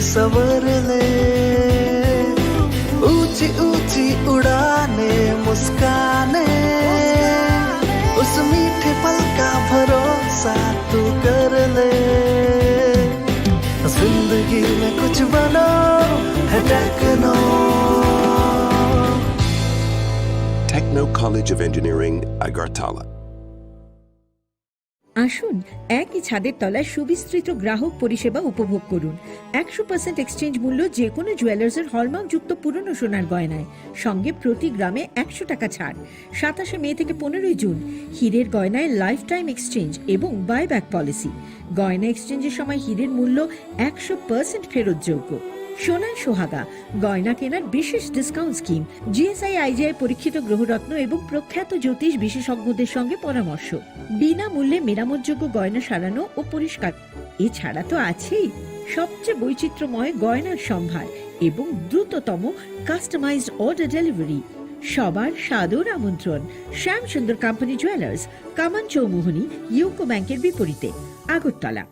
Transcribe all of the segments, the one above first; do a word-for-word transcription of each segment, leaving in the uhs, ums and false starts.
सवर ले, ऊंची ऊंची उड़ाने, मुस्काने, उस मीठे पल का भरोसा तू कर ले। जिंदगी में कुछ बनो है techno. Techno College of Engineering, Agartala. আসুন, একই ছাদের তলায় সুবিস্তৃত গ্রাহক পরিষেবা উপভোগ করুন। একশো পার্সেন্ট এক্সচেঞ্জ মূল্য যে কোনো জুয়েলার্সের হলমার্কযুক্ত পুরনো সোনার গয়নায়, সঙ্গে প্রতি গ্রামে একশো টাকা ছাড়। সাতাশে মে থেকে পনেরোই জুন, হীরের গয়নায় লাইফ টাইম এক্সচেঞ্জ এবং বাইব্যাক পলিসি। গয়না এক্সচেঞ্জের সময় হীরের মূল্য একশো পার্সেন্ট ফেরতযোগ্য। সোনায় সোহাগা, গয়না কেনার বিশেষ ডিসকাউন্ট স্কিম। জিএসআই আইজিআই পরীক্ষিত গ্রহরত্ন এবং প্রখ্যাত জ্যোতিষ বিশেষজ্ঞদের সঙ্গে পরামর্শ। বিনামূল্যে মেরামতযোগ্য গয়না সারানো ও পরিষ্কার। এছাড়া তো আছেই সবচেয়ে বৈচিত্র্যময় গয়নার সম্ভার এবং দ্রুততম কাস্টমাইজড অর্ডার ডেলিভারি। সবার সাদর আমন্ত্রণ। শ্যামসুন্দর কোম্পানি জুয়েলার্স, কামান চৌমুহনী, ইউকো ব্যাংকের বিপরীতে, আগরতলা।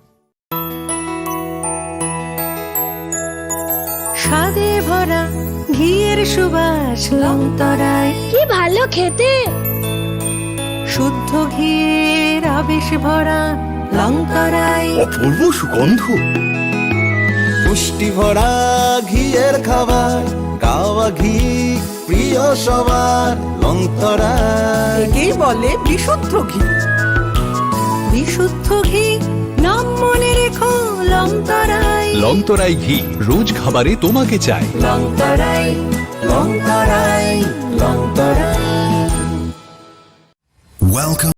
স্বাদে ভরা ঘিয়ের সুবাস লংতরায়। কি ভালো খেতে! শুদ্ধ ঘিয়ের আবেশ ভরা লংতরায়। অপূর্ব সুগন্ধ। পুষ্টি ভরা ঘিয়ের খাবার, কাওয়া ঘি প্রিয় সবার লংতরায়। একেই বলে বিশুদ্ধ ঘি। বিশুদ্ধ ঘি, নাম মনে রেখো লংতরায়। লংতরাই ঘি, রোজ খাবারে তোমাকে চাই। লংতরায়, লংতরায়, লংতরায়। Welcome.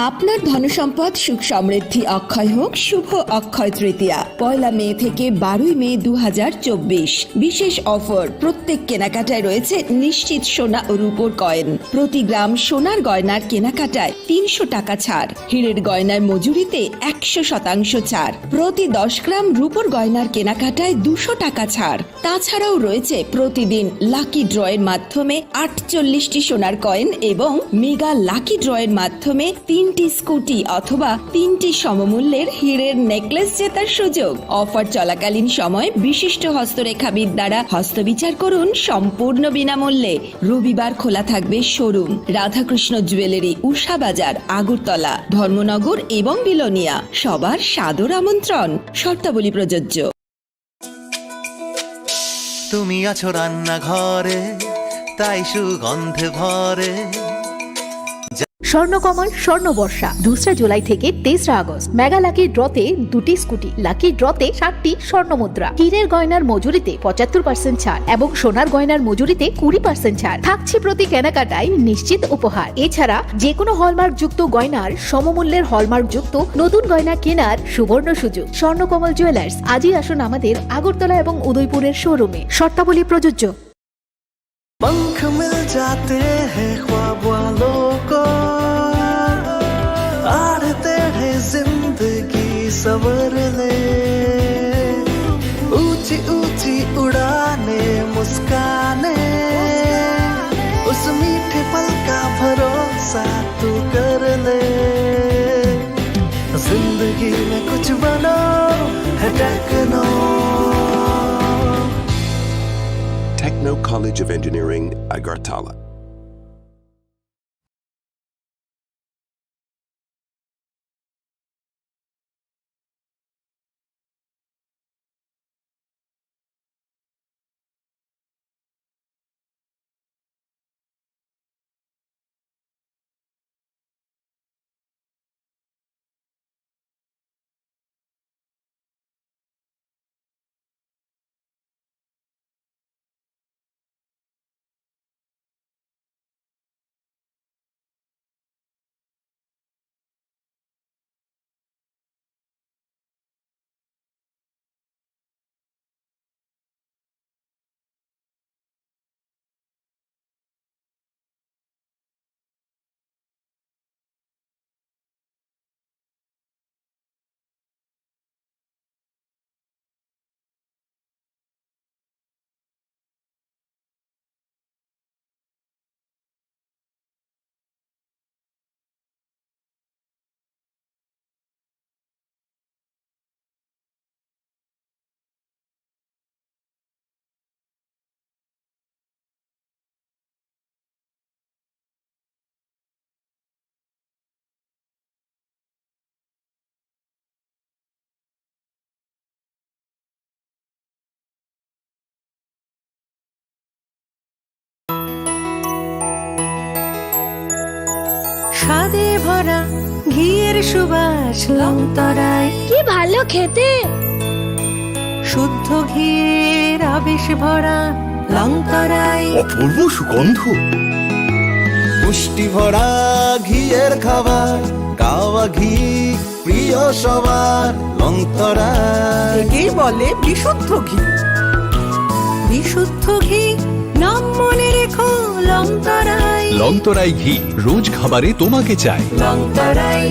আপনার ধনসম্পদ সুখ সমৃদ্ধি অক্ষয় হোক শুভ অক্ষয় তৃতীয়া, পয়লা মে থেকে বারোই মে দু হাজার চব্বিশ। বিশেষ অফার, প্রত্যেক কেনাকাটায় রয়েছে নিশ্চিত সোনা ও রূপোর কয়েন। প্রতি গ্রাম সোনার গয়নার কেনাকাটায় তিনশো টাকা ছাড়, হীরের গয়নার মজুরিতে একশো শতাংশ ছাড়, প্রতি দশ গ্রাম রূপোর গয়নার কেনাকাটায় দুশো টাকা ছাড়। তাছাড়াও রয়েছে প্রতিদিন লাকি ড্রয়ের মাধ্যমে আটচল্লিশটি সোনার কয়েন এবং মেগা লাকি ড্রয়ের মাধ্যমে তিনটি স্কুটি অথবা তিনটি সমমূল্যের হীরের নেকলেস জেতার সুযোগ। অফার চলাকালীন সময় বিশিষ্ট হস্তরেখাবিদ দ্বারা হস্তবিচার করুন সম্পূর্ণ বিনামূল্যে। রবিবার খোলা থাকবে শোরুম। রাধাকৃষ্ণ জুয়েলারি, উষা বাজার, আগরতলা, ধর্মনগর এবং বিলোনিয়া। সবার সাদর আমন্ত্রণ। শর্তাবলী প্রযোজ্য। তুমি আছো রান্নাঘরে, তাই সুগন্ধে ভরে। স্বর্ণকমল স্বর্ণবর্ষা, দোসরা জুলাই থেকে তেসরা আগস্ট। মেগা লাকি ড্রতে দুটি স্কুটি, লাকি ড্রতে সাতটি স্বর্ণ মুদ্রা, হীরের গয়নার মজুরিতে পঁচাত্তর পার্সেন্ট ছাড় এবং সোনার গয়নার মজুরিতে কুড়ি পার্সেন্ট ছাড়। থাকছে প্রতি কেনাকাটায় নিশ্চিত উপহার। এছাড়া যে কোনো হলমার্কযুক্ত গয়নার সমমূল্যের হলমার্কযুক্ত নতুন গয়না কেনার সুবর্ণ সুযোগ। স্বর্ণকমল জুয়েলার্স, আজই আসুন আমাদের আগরতলা এবং উদয়পুরের শোরুমে। শর্তাবলী প্রযোজ্য। पंख मिल जाते हैं ख्वाब वालों को, आड़ते हैं जिंदगी सवर ले। ऊंची ऊंची उड़ाने, मुस्काने, Bano, Techno. Techno College of Engineering, Agartala. স্বাদে ভরা ঘিয়ের সুবাস লংতরাই। কি ভালো খেতে! শুদ্ধ ঘিয়ের আবেশ ভরা লংতরাই। অপূর্ব সুগন্ধ। পুষ্টি ভরা ঘিয়ের খাবার, গাওয়া ঘি প্রিয় সবার, লংতরাই। একেই বলে বিশুদ্ধ ঘি। বিশুদ্ধ ঘি, নাম মনে রেখো, লংতরাই। লংতরাই ঘি, রোজ খাবারে তোমাকে চাই। লংতরাই,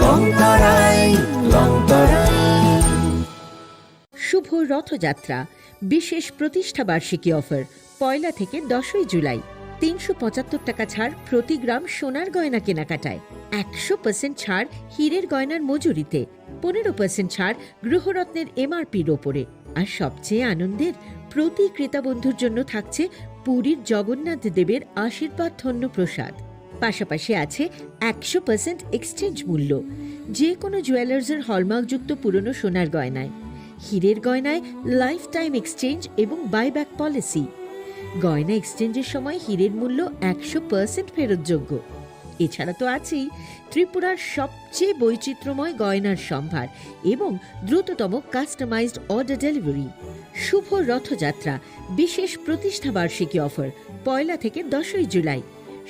লংতরাই, লংতরাই। শুভ রথযাত্রা, বিশেষ প্রতিষ্ঠা বার্ষিকী অফার, পয়লা থেকে দশই জুলাই। তিনশো পঁচাত্তর টাকা ছাড় প্রতি গ্রাম সোনার গয়না কেনাকাটায়, একশো পার্সেন্ট ছাড় হীরের গয়নার মজুরিতে, পনেরো পার্সেন্ট ছাড় গৃহরত্নের এমআরপির ওপরে। আর সবচেয়ে আনন্দের, প্রতি ক্রেতা বন্ধুর জন্য থাকছে পুরীর জগন্নাথ দেবের আশীর্বাদ ধন্য প্রসাদ। পাশাপাশি আছে একশো পার্সেন্ট এক্সচেঞ্জ মূল্য, যে কোনো জুয়েলার্সের হলমার্কযুক্ত পুরনো সোনার গয়নায়। হীরের গয়নায় লাইফ টাইম এক্সচেঞ্জ এবং বাইব্যাক পলিসি। গয়না এক্সচেঞ্জের সময় হীরের মূল্য একশো পার্সেন্ট ফেরতযোগ্য। এছাড়া তো আছেই ত্রিপুরার সবচেয়ে বৈচিত্র্যময় গয়নার সম্ভার এবং দ্রুততম কাস্টমাইজড অর্ডার ডেলিভারি। শুভ রথযাত্রা, বিশেষ প্রতিষ্ঠা বার্ষিকী অফার, পয়লা থেকে দশই জুলাই।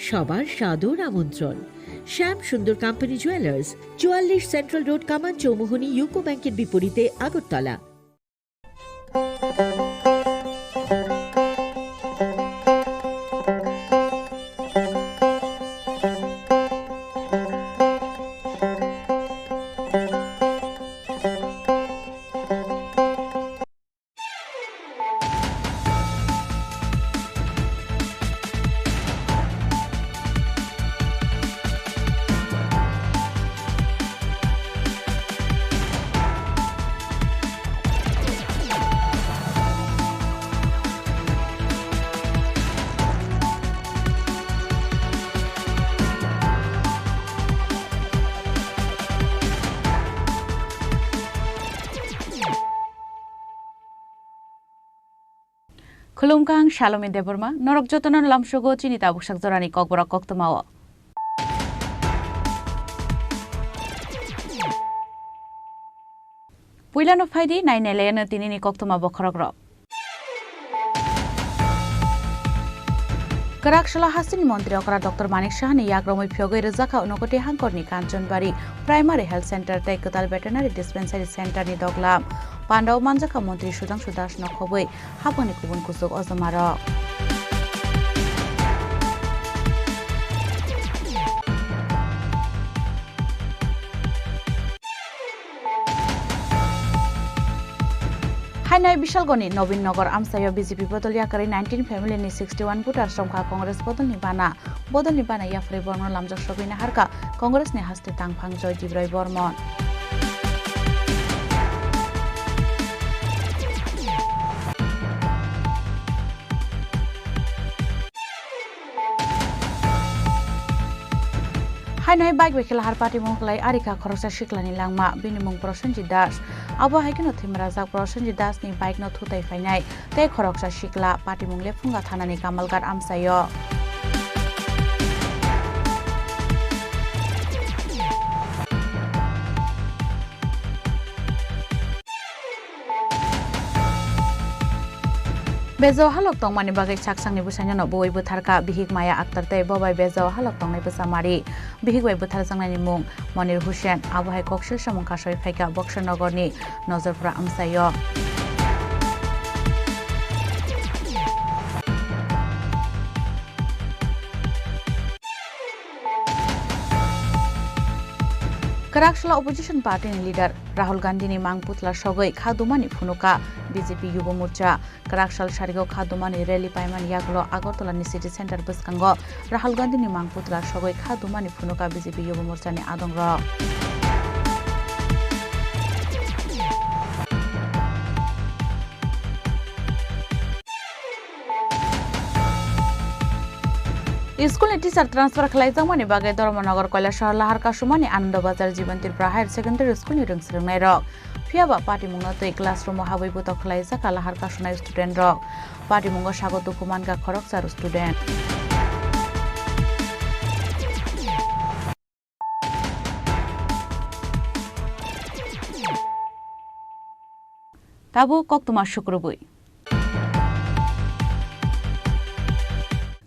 সবার সাদর আমন্ত্রণ। শ্যাম সুন্দর কোম্পানি জুয়েলার্স, চুয়াল্লিশ সেন্ট্রাল রোড, কামান চৌমুহনী, ইউকো ব্যাংকের বিপরীতে, Agartala. Khulumkha, ang Salomi Debbarma, norok jotono lamsogo chini tabuksak jorani kokborok koktwmao. Puilano phaidi, nainailaino tinini koktwma bokhorokrok. Kwrak sala hasteni montri okra Doctor Manik Sahani yakromwi phiyogwi rwjakha Unakoti hangkorni Kanchanbari Primary Health Center tei kwtal Veterinary Dispensary Center ni doglam. Pandao manjakha montri Sudhangshu Das no khobwi hapangni kubun kuchuk ojomarok. Hainai Bishalgoni Nobin Nagar amchaio B J P bodol yakarwi nineteen family ni sixty one voters romkha Congress bodolni bana. Bodolni bana yapharwi borokno lamjak sogwi naharkha Congress ni haste tangphang Joydeep Roy Bormon. Ainai bike bai khe lahar patimung khlai arikha khoroksa siklani langma, bini mung Prosenjit Das. Abo hai kheno thwimrajak Prosenjit Das ni bike no thutai phainai tei khoroksa sikla patimung Lephunga thanani Kamalghat amchaio. Bejao halok tongmani bagwi saksangni bwsaino no bui bwtharkha bihik Maya Akhtar tei bo bai bejao halok tongnai bwsa Mari. Bihik bai bwtharjaknaini mung Monir Hussain, abo hai koksil samung kasui phaikha Boksor Nogorni Nojorpura amchaio. Kwraksalo opposition party ni leader Rahul Gandhi ni mang putla sogwi kha dumani phunuka B J P Yubo Morcha. Kwraksal sarigo kha dumani rally paimani yagulo Agartala ni city center bwskango Rahul Gandhi ni mang putla sogwi kha dumani phunuka B J P Yubo Morcha ni adongrok. School ni teacher transfer khlaijakmani bagwi Dharmanagar Kailasahar Lahar Kasumani Anando Bazar Jiban Tripura Higher Secondary School ni rwngsrwngnairok. Phiyaba patimungno twi classroom o habwi bwtok khlaijak kha lahar kasunai student rok. Patimungo sago dukhu mankha khoroksa student. Tabuk koktwma sukrubwi.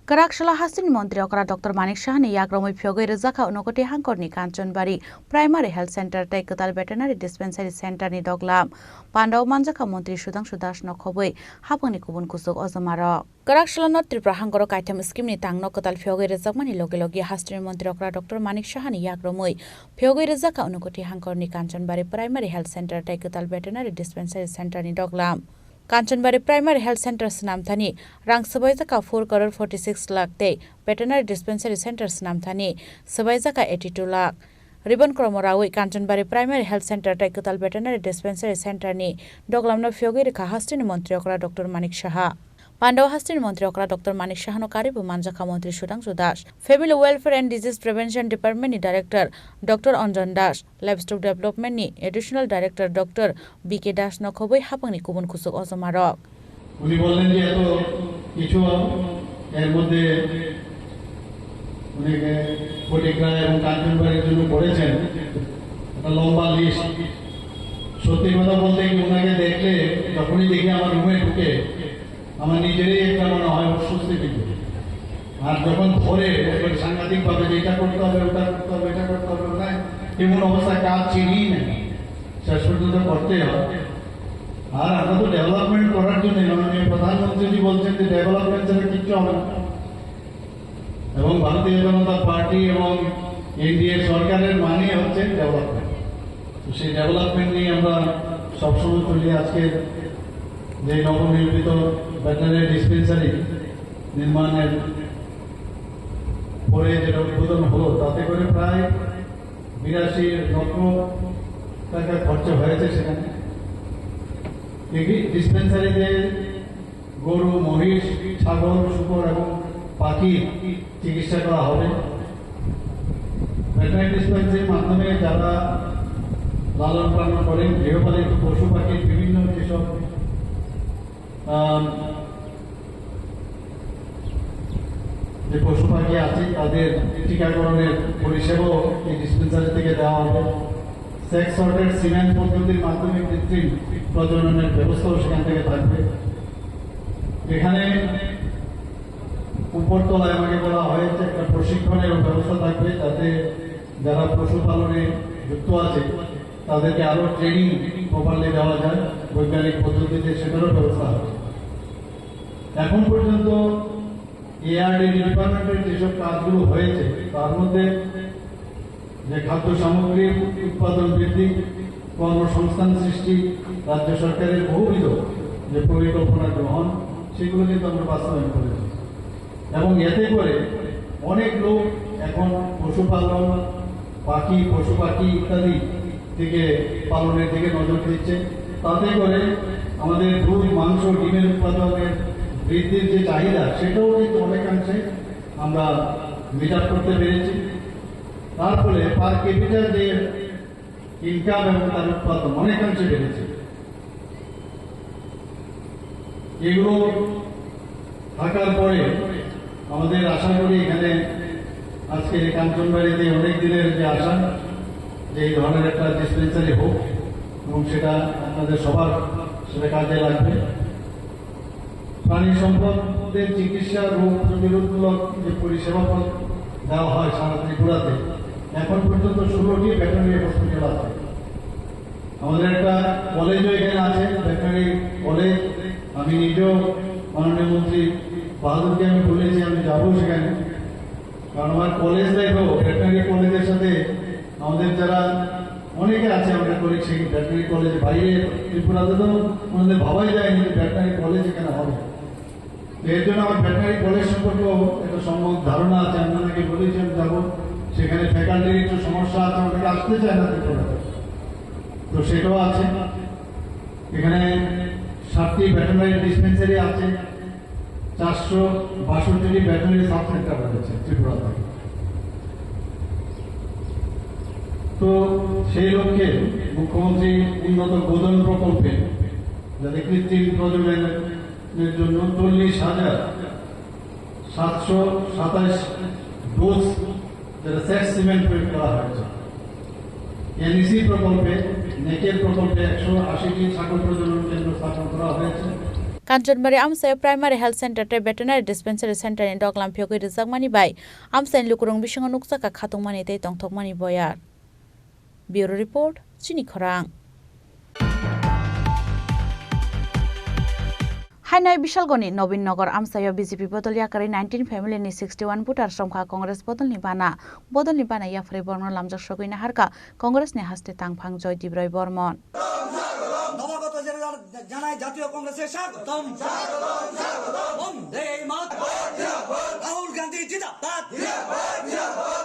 Kwraksalo hasteni montri okra Doctor Manik Sahani yakromwi phiyogwi rwjakha Unakoti hangkorni Kanchanbari Primary Health Center tei kwtal Veterinary Dispensary Center ni doglam. Pandao manjakha montri Sudhangshu Das no khobwi haphangni kubun kuchuk ojomarok. Kwraksalo North Tripura hangkoro kaitham scheme ni tangno kwtal phiyogwi rwjakmani logi logi hasteni montri okra Doctor Manik Sahani yakromwi phiyogwi rwjakha Unakoti hangkorni Kanchanbari Primary Health Center tei kwtal Veterinary Dispensary Center ni doglam. Kanchanbari Primary Health Center swnamthani rang swbaijakha four crore forty six lakh tei Veterinary Dispensary Center swnamthani swbaijakha eighty two lakh. Ribbon kromo rawi Kanchanbari Primary Health Center tei kwtal Veterinary Dispensary Center ni doglamno phiyogwi rwkha hasteni montri okra Doctor Manik Saha. Pandao hasteni montri okra Doctor Manik Sahano karwibo manjakha montri Sudhangshu Das, Family Welfare and Disease Prevention Department ni Director Doctor Anjan Das, Livestock Development ni Additional Director Doctor B K Das no khobwi haphangni kubun kuchuk ojomarok. উনি বললেন যে এত কিছু, এর মধ্যে উনি ফটিকরা এবং কাঞ্চনবাড়ির জন্য করেছেন, একটা লম্বা লিস্ট। সত্যি কথা বলতে কি, ওনাকে দেখলে, যখনই দেখি আমার রুমে ঢুকে, আমার নিজেরই একটা মনে হয় অস্বস্তি ফিল হয়। আর যখন ধরে, তখন সাংঘাতিকভাবে যে এটা করতে হবে, ওটা করতে হবে, এটা করতে হবে, মানে এমন অবস্থা কাজ চিনিই না, শেষ পর্যন্ত করতেই হয়। আর আমরা তো ডেভেলপমেন্ট করার জন্য, মাননীয় প্রধানমন্ত্রীজি বলছেন যে ডেভেলপমেন্ট ছাড়া কিচ্ছু হবে না। এবং ভারতীয় জনতা পার্টি এবং এনডিএ সরকারের মানে হচ্ছে ডেভেলপমেন্ট। তো সেই ডেভেলপমেন্ট নিয়ে আমরা সবসময় তুলি। আজকে যে নবনির্মিত ভেটেরিনারি ডিসপেন্সারি নির্মাণের পরে যেটা উদ্বোধন হলো, তাতে করে প্রায় বিরাশি লক্ষ টাকা খরচা হয়েছে সেখানে। এই ডিসপেন্সারিতে গরু, মহিষ, ছাগল, শুকর এবং পাখির চিকিৎসা করা হবে। ভেটেরিনারি ডিসপেন্সারির মাধ্যমে যারা লালন পালন করেন, গৃহপালিত পশু পাখির বিভিন্ন যেসব, আম, যে পশু পাখি আছে, তাদের টিকাকরণের পরিষেবাও এই ডিসপেন্সারি থেকে দেওয়া হবে। সেক্স সর্টেড সিমেন পদ্ধতির মাধ্যমে কৃত্রিম প্রজননের ব্যবস্থাও সেখান থেকে থাকবে। এখানে উপরতলায় আমাকে বলা হয়েছে একটা প্রশিক্ষণের ব্যবস্থা থাকবে, যাতে যারা পশুপালনে যুক্ত আছে তাদেরকে আরো ট্রেনিং প্রপারলি দেওয়া যায় বৈজ্ঞানিক পদ্ধতিতে, সেটারও ব্যবস্থা হবে। এখন পর্যন্ত এআরডি ডিপার্টমেন্টের যেসব কাজগুলো হয়েছে, তার মধ্যে যে খাদ্য সামগ্রীর উৎপাদন বৃদ্ধি, কর্মসংস্থান সৃষ্টি, রাজ্য সরকারের বহুবিধ যে পরিকল্পনা গ্রহণ, সেগুলো কিন্তু আমরা বাস্তবায়ন করেছি। এবং এতে করে অনেক লোক এখন পশুপালন, পাখি, পশু পাখি ইত্যাদি দিকে, পালনের দিকে নজর দিচ্ছে। তাতে করে আমাদের দুধ, মাংস, ডিমের উৎপাদনের বৃদ্ধির যে চাহিদা, সেটাও কিন্তু অনেকাংশে আমরা মিট আপ করতে পেরেছি। তার ফলে পার ক্যাপিটার যে ইনকাম এবং তার উৎপাদন অনেকাংশে বেড়েছে। এগুলো থাকার পরে আমাদের আশা করি এখানে আজকে এই কাঞ্চনবাড়িতে অনেক দিনের যে আশা, যে এই ধরনের একটা ডিসপেন্সারি হোক এবং সেটা আপনাদের সবার সেটা কাজে লাগবে। প্রাণী সম্পদের চিকিৎসা, রোগ প্রতিরোধমূলক যে পরিষেবা প্র-, দেওয়া হয় সারা ত্রিপুরাতে, এখন পর্যন্ত ষোলোটি ভেটেরিনারি হসপিটাল আছে। আমাদের একটা কলেজও এখানে আছে, ভেটেরিনারি কলেজ। আমি নিজেও মাননীয় মন্ত্রী বাহাদুরকে আমি বলেছি আমি যাবো সেখানে, কারণ আমার কলেজ লাইফেও ভেটেরিনারি কলেজের সাথে আমাদের যারা অনেকে আছে, আমরা করি সেই ভেটেরিনারি কলেজ বাইরে ত্রিপুরাতে তো আমাদের ভাবাই যায়নি যে ভেটেরিনারি কলেজ এখানে হবে। তো এর জন্য আমার ভেটেরিনারি কলেজ সম্পর্কেও একটা সম্যক ধারণা আছে। আমি ওনাকে বলেছি আমি যাবো, সেখানে ফ্যাকাল্টির একটু সমস্যা আছে, অনেকে আসতে চায় না ত্রিপুরাতে, তো সেটাও আছে। এখানে সাতটি ভেটেরিনারি ডিসপেন্সারি আছে, চারশো বাষট্টিটি ভেটেরিনারি সাব সেন্টার রয়েছে ত্রিপুরাতে। তো সেই লক্ষ্যে মুখ্যমন্ত্রী উন্নত গোধন প্রকল্পে যাতে কৃত্রিম প্রজননের জন্য চল্লিশ হাজার সাতশো সাতাশ ডোজ যেটা সেক্স সিমেন্ট প্রয়োগ করা হয়েছে। এনইসি প্রকল্পে, নেকের প্রকল্পে একশো আশিটি ছাগল প্রজনন কেন্দ্র স্থাপন করা হয়েছে। Kanchanbari amsaio Primary Health Center tei Veterinary Dispensary Center ni doglam phiyogwi rwjakmani bai amsaini lukurok bisingo nukjakha khatungmani tei tongthokmani boyar. Bureau Report, Chini Khorang. Hainai Bishalgorni Nobin Nagar amsaio B J P bodol yakarwi nineteen family ni sixty one voter somkha Congress bodolni bana. Bodolni bana yapharwi borokno lamjak sogwi naharkha Congress ni haste tangphang Joydeep Roy Bormon. নবাগতদের জানাই জাতীয় কংগ্রেসে স্বাগতম। বন্দে মাতরম। রাহুল গান্ধী জিন্দাবাদ।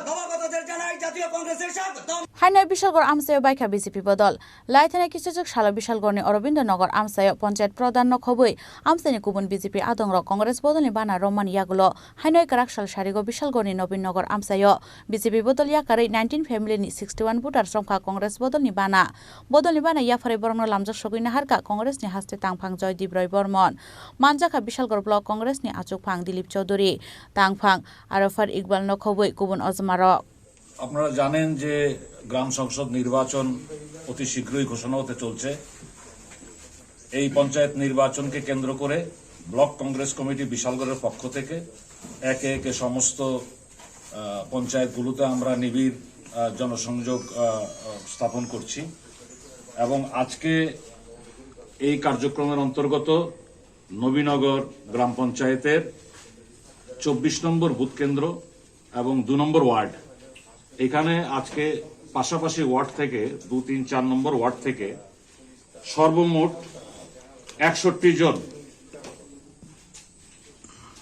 নবাগতদের জানাই জাতীয় কংগ্রেসে স্বাগতম। Hainai Bishalgor amsaio baikha B J P bodol. Laithani kichijwk salo Bishalgorni Aurobindo Nagar amsaio Panchayat Pradhan no khobwi amsaini kubun B J P adongrok Congress bodolni bana romani yagulo. Hainai kwrak sal sarigo Bishalgorni Nobin Nagar amsaio B J P bodol yakarwi nineteen family ni sixty one voter somkha Congress bodolni bana. Bodolni bana yapharwi borokno lamjak sogwi naharkha Congress ni haste tangphang Joydeep Roy Bormon. Manjakha Bishalgor Block Congress ni achukphang Dilip Chaudhury, tangphang Arafat Iqbal no khobwi kubun ojmarok. আপনারা জানেন যে গ্রাম সংসদ নির্বাচন অতি শীঘ্রই ঘোষণা হতে চলছে। এই পঞ্চায়েত নির্বাচনকে কেন্দ্র করে ব্লক কংগ্রেস কমিটি বিশালগড়ের পক্ষ থেকে একে একে সমস্ত, আহ, পঞ্চায়েতগুলোতে আমরা নিবিড়, আহ, জনসংযোগ, আহ, আহ, স্থাপন করছি। এবং আজকে এই কার্যক্রমের অন্তর্গত নবীনগর গ্রাম পঞ্চায়েতের চব্বিশ নম্বর বুথ কেন্দ্র এবং দু নম্বর ওয়ার্ড, এখানে আজকে পাশাপাশি ওয়ার্ড থেকে, দু, তিন, চার নম্বর ওয়ার্ড থেকে সর্বমোট একষট্টি জন,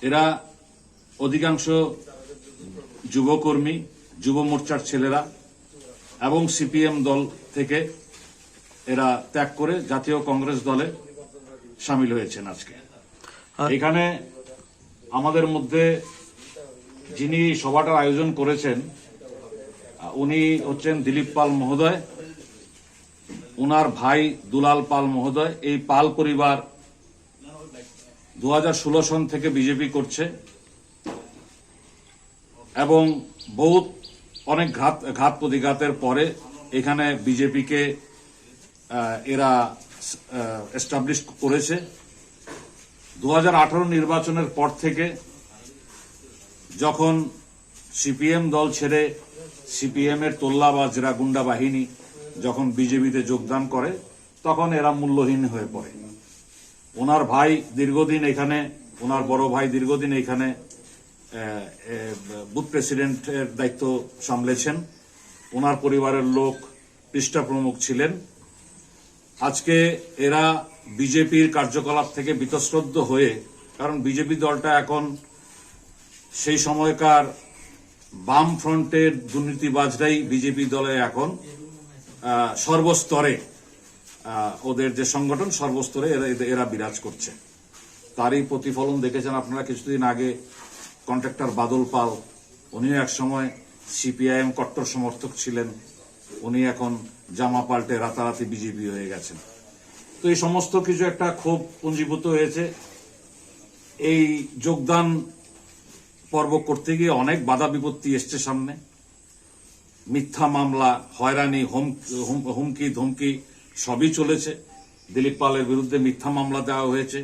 এরা অধিকাংশ যুবকর্মী, যুব মোর্চার ছেলেরা এবং সিপিএম দল থেকে এরা ত্যাগ করে জাতীয় কংগ্রেস দলে সামিল হয়েছেন আজকে। আর এখানে আমাদের মধ্যে যিনি সভাটার আয়োজন করেছেন, আহ, উনি হচ্ছেন দিলীপ পাল মহোদয়, ওনার ভাই দুলাল পাল মহোদয়। এই পাল পরিবার দু হাজার ষোলো সন থেকে বিজেপি করছে এবং বহুত অনেক ঘাত, ঘাত প্রতিঘাতের পরে এখানে বিজেপিকে, আহ, এরা, আহ, এস্টাবলিশ করেছে। দু হাজার আঠারো নির্বাচনের পর থেকে যখন সিপিএম দল ছেড়ে সিপিএম এর তোল্লা বা জেরা গুন্ডা বাহিনী যখন বিজেপিতে যোগদান করে, তখন এরা মূল্যহীন হয়ে পড়ে। ওনার ভাই দীর্ঘদিন এখানে, ওনার বড় ভাই দীর্ঘদিন এখানে, আহ, আহ, বুথ প্রেসিডেন্টের দায়িত্ব সামলেছেন। ওনার পরিবারের লোক পৃষ্ঠা প্রমুখ ছিলেন। আজকে এরা বিজেপির কার্যকলাপ থেকে বীতশ্রদ্ধ হয়ে, কারণ বিজেপি দলটা এখন সেই সময়কার বাম ফ্রন্টের দুর্নীতিবাজরাই বিজেপি দলে এখন, আহ, সর্বস্তরে, আহ, ওদের যে সংগঠন, সর্বস্তরে এরা, এরা, এরা বিরাজ করছে। তারই প্রতিফলন দেখেছেন আপনারা কিছুদিন আগে কন্ট্রাক্টর বাদল পাল, উনিও এক সময় সিপিআইএম কট্টর সমর্থক ছিলেন, উনি এখন জামা পাল্টে রাতারাতি বিজেপি হয়ে গেছেন। তো এই সমস্ত কিছু একটা ক্ষোভ পুঞ্জীভূত হয়েছে। এই যোগদান পর্ব করতে গিয়ে অনেক বাধা বিপত্তি এসছে সামনে। মিথ্যা মামলা, হয়রানি, হুম-, হুম-, হুমকি ধমকি সবই চলেছে। দিলীপ পালের বিরুদ্ধে মিথ্যা মামলা দেওয়া হয়েছে।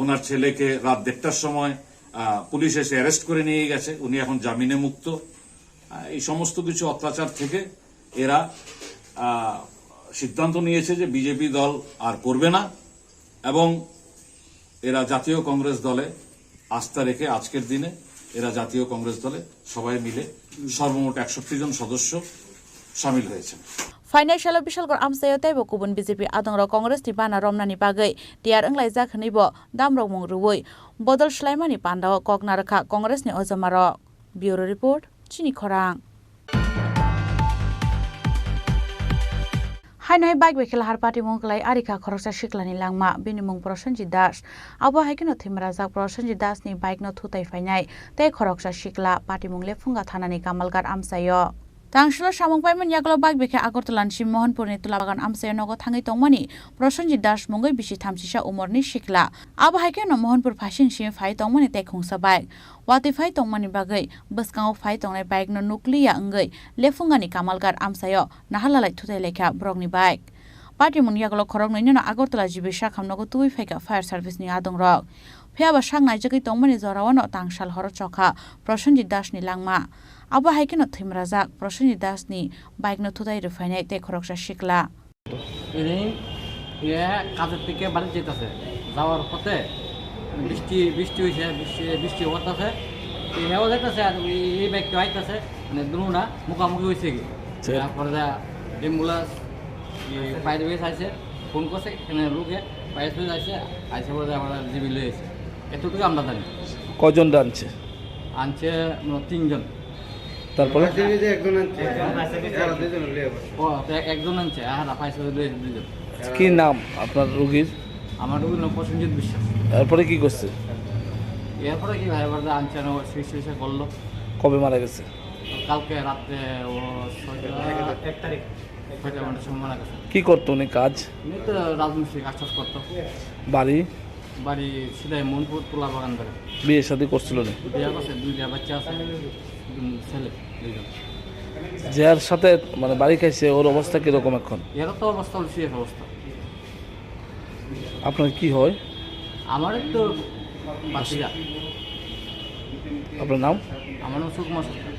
ওনার ছেলেকে রাত দেড়টার সময়, আহ, পুলিশ এসে অ্যারেস্ট করে নিয়ে গেছে। উনি এখন জামিনে মুক্ত। আহ, এই সমস্ত কিছু অত্যাচার থেকে এরা, আহ, সিদ্ধান্ত নিয়েছে যে বিজেপি দল আর করবে না এবং এরা জাতীয় কংগ্রেস দলে আস্থা রেখে আজকের দিনে এরা জাতীয় কংগ্রেস দলে সবাই মিলে সর্বমোট একষট্টি জন সদস্য সামিল হয়েছেন। Phainai salo Bishalgarh amchaio teibo kubun B J P adongrok Congress ni bana romnani bagwi tiyar wnglaijak hwnwibo damrokmung rwui bodol swlaimani pandao kok narwkha Congress ni ojomarok. Bureau Report, Chini Khorang. Haino hai bike bai khe lahar patimung kwlai arikha khoroksa siklani langma, bini mung Prosenjit Das. Abo hai kheno thwimrajak Prosenjit Das ni bike no thutai phainai tei khoroksa sikla patimung Lephunga thanani Kamalghat amchaio. Tangsalo samung paimani yagulo bike bai khe Agartala ni Mohanpur ni Tulabagan amchaio nogo thangwi tongmani Prosenjit Das mungwi bisi thamsisa umorni sikla. Abo hai kheno Mohanpur phaising simi phai tongmani tei khungsa bike. Watwi phai tongmani bagwi bwskango phai tongnai bike no nukliya wngwi Lephungani Kamalghat amchaio naharlalai thutai laikha borokni bike. Patimung yagulo khoroknwino Agartala G B sakham nogo tubui phaikha fire service ni adongrok. Phiyaba sak naijagwi tongmani jorao no tangsal horo chokha Prosenjit Das ni langma. Abo hai kheno thwimrajak Prosenjit Das ni bike no thutai rwphainai tei khoroksa sikla. এদিন ইয়ে কাজের থেকে বাড়ি যেতেছে, যাওয়ার পথে বৃষ্টি, বৃষ্টি হয়েছে, বৃষ্টি, বৃষ্টি হতেছে, তো হেও যাইতেছে আর এই, এই বাইকটা আইতেছে, মানে দুটা মুখামুখি হয়েছে কি। আচ্ছা। তারপরে যা অ্যাম্বুলেন্স, এই ফায়ার ব্রিগেড আইছে, ফোন করছে, এখানে লোকে ফায়ার ব্রিগেড আইছে, আইসে পরে আমরা জিবি লয়েছে। এতটুকু আমরা জানি। কয়জন আনছে? আনছে, মানে, তিনজন। তারপরে? একজন আনছে। ও, তো এক-, একজন আনছে, আর পাইছে দুই-, দুইজন। কি নাম আপনার রোগীর? আমার রোগীর নাম প্রসেনজিৎ বিশ্বাস। এরপরে কি করছে? এরপরে কি ভাই, এবার আনছে, না, চিকিৎসা টিকিৎসা করলো। কবে মারা গেছে? কালকে রাত্রে ও ছয়টা, এক তারিখ। ছয়টা ঘন্টার সময় মারা গেছে। কি করতো উনি কাজ? উনি তো রাজমিস্ত্রি কাজ টাজ করতো। বাড়ি? বাড়ি সিধাই মনপুর, তুলা বাগান বাড়ি। বিয়ে শাদী করছিল না? বিয়ে করছে, দুইটা বাচ্চা আছে, উম, ছেলে দুইজন। যার সাথে মানে বাড়ি খাইছে, ওর অবস্থা কিরকম এখন? এর তো অবস্থা হলো সিরিয়াস অবস্থা। আপনার কি হয়? আমার তো ভাতিজা। আপনার নাম? আমার নাম সুকুমার সরকার।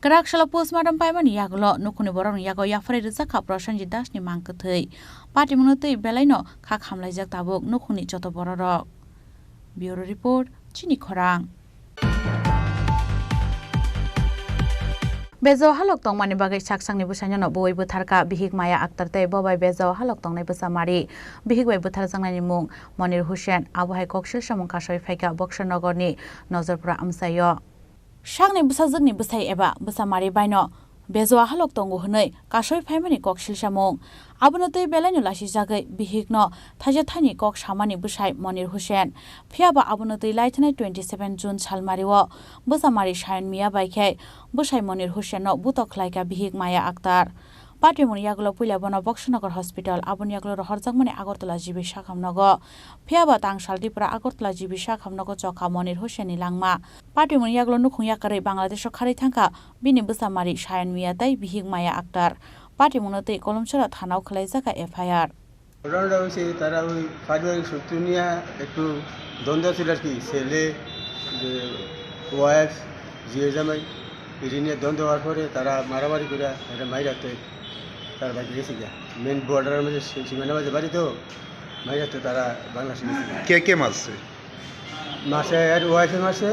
Kwrak salo postmortem paimani yagulo nukhungni borokni yago yapharwi rwjakha Prosenjit Das ni mang kwthwi. Patimungno twi belaino kha khamlaijak tabuk nukhungni joto bororok. Bureau Report, Chini Khorang. Bejao halok tongmani bagwi saksakni bwsaino no buwi bwtharkha Bihik Maya Akhtar tei bo bai bejao halok tongnai bwsa mari. Bihik bai bwtharjaknaini mung Monir Hussain, abo hai koksil samung kasoi phaikha Boksonogorni Nojorpura amchaio. Sakni bwsajwkni bwsai eba bwsa mari baino bejao halok tongo hwnwi kasoi phaimani koksil samung. Abono twi belaino lasijagwi bihikno thaisa thaini kok samani bwsai Monir Hussain. Phiyaba abono twi laithanai twenty seven June salmario bwsa mari Sayon Miya bai khe bwsai Monir Hussainno butok khlaikha bihik Maya Akhtar. Patimungni yagulo puila bono Boksonogor Hospital, aboni yagulo rohorjakmani Agartala G B sakham nogo. Phiyaba tangsal Tripura Agartala G B sakham nogo chokha Monir Hussainni langma. Patimungni yagulo nukhung yakarwi Bangladesho kharwi thangkha bini bwsa mari Sayon Miya tei bihik Maya Akhtar. Patimungno twi Kolomsora thanao khwlaijakha F I R. ঘটনাটা হয়েছে, তারা ওই পারিবারিক শত্রু নিয়ে একটু দ্বন্দ্ব ছিল আর কি। ছেলে, যে ওয়াইফ, জিয়ে জামাই, এটা নিয়ে দ্বন্দ্ব হওয়ার পরে তারা মারামারি করে এটা মাইরাতে তার বাড়ি গেছে গিয়া। মেন বর্ডারের মধ্যে সী-, সীমানার মধ্যে বাড়ি তো, মাইরাতে তারা বাংলাদেশে গেছে গিয়া। কে কে মারছে? মারছে, এর ওয়াইফে মারছে,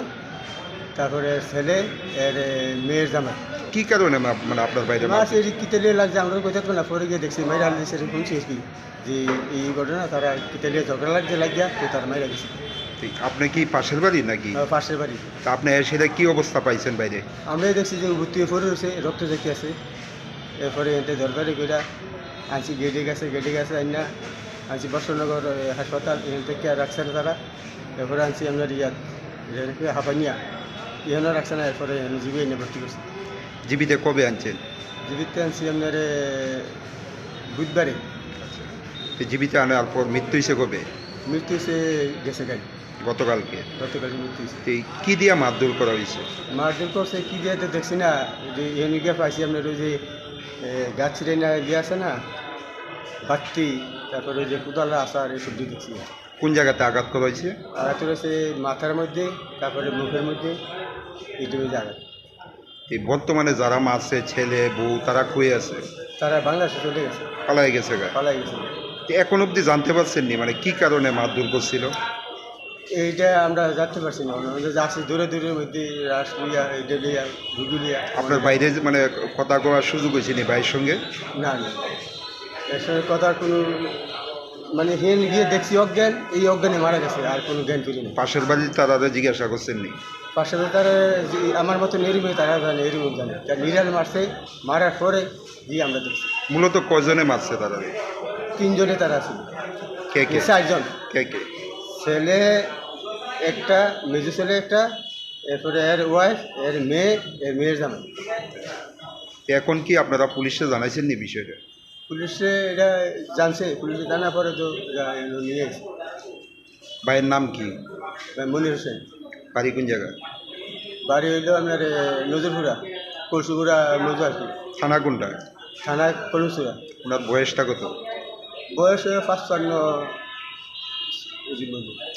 তারপরে ছেলে, এর, এ, মেয়ের জামাই। কি কারণে মা-, মানে আপনার বাইরে মারছে? মারপিট? এর কিতা লিয়ে লাগছে, আমরা কোথাও তো না, পরে গিয়ে দেখছি, মাইরা আনলে সেটা শুনছি আর কি, যে এই ঘটনা, তারা কিতা লিয়ে ঝগড়া লাগছে, লাগিয়া তো তারা মাইরা গেছে। ঠিক, আপনি কি পাশের বাড়ি নাকি? হ্যাঁ, পাশের বাড়ি। তা আপনি এসে কি অবস্থা পাইছেন বাইরে? আমরাই দেখছি যে ভর্তি হয়ে পড়ে রয়েছে, রক্ত দেখতে আছে। এরপরে এনতে দরকারি কইরা আনছি, গেটে গেছে, গেটে গেছে, আইনা আনছি বর্ষনগর, এ, হাসপাতাল, এখান থেকে রাখছে না তারা। এরপরে আনছি আমরা রিয়াদ, রিয়াদ থেকে হাফানিয়া, এখানে রাখছে না, এরপরে এখানে জিবি এনে ভর্তি করছে। জীবিত কবে আনছেন? জীবিত আনছি আপনার, এ, বুধবারে। আচ্ছা। তো জীবিত আনার পর মৃত্যু হয়েছে কবে? মৃত্যু হয়েছে গেছে কাল। গতকালকে? গতকালকে মৃত্যু হয়েছে। তো এই কি দিয়া মারধর করা হয়েছে? মারধর করছে কি দিয়ে তো দেখছি না, যে এনে গিয়ে পাইছি আপনার ওই যে, এ, গাছ ছিঁড়ে না ইয়ে আছে না, বাট্টি, তারপরে ওই যে কোদাল আছাড় এসব দিয়ে দেখছি। কোন জায়গাতে আঘাত করা হয়েছে? আঘাত করেছে মাথার মধ্যে, তারপরে মুখের মধ্যে, এই দুই জায়গায়। এই বর্তমানে যারা মারছে, ছেলে, বউ, তারা কই আছে? তারা বাংলাদেশে চলে গেছে। পালাই গেছে গা? পালাই গেছে। তো এখন অবধি জানতে পারছেন নি, মানে, কি কারণে মারধর করছিল? এইটা আমরা জানতে পারছি না, আমরা যাচ্ছি দূরে দূরের মধ্যে, রাস লইয়া, এইটা লইয়া, ঘুঘু লইয়া। আপনার বাইরে, মানে, কথা কওয়ার সুযোগ হয়েছে নি ভাইয়ের সঙ্গে? না, না। এর সঙ্গে কথা কোনো, মানে, হেন গিয়ে দেখছি অজ্ঞান, এই অজ্ঞানে মারা গেছে, আর কোনো জ্ঞান ফিরি নেই। পাশের বাড়ির তারা জিজ্ঞাসা করছেন নি? পাশের বাড়ির তারা যে আমার মতো এরকমই, তারা জানে, এরকম জানে। তা নিরাল মারছে, মারার পরে গিয়ে আমরা দেখছি। মূলত কয়জনে মারছে তারা? তিনজনে তারা ছিল। কে কে? চারজন। কে কে? ছেলে একটা, মেজো ছেলে একটা, এরপরে এর ওয়াইফ, এর মেয়ে, এর মেয়ের জামাই। এখন কি আপনারা পুলিশে জানাইছেন নি বিষয়টা? পুলিশে এটা জানছে, পুলিশে জানার পরে তো যা-, এলো নিয়ে গেছে। ভাইয়ের নাম কি? ভাই মনির হোসেন। বাড়ি কোন জায়গা? বাড়ি হইলো আপনার, এ, নজরপুরা, কলসুপুরা মৌজা আর কি। থানা কোনটা? থানা কলমচুরা। ওনার বয়সটা কত? বয়স হলো পাঁচপান্ন।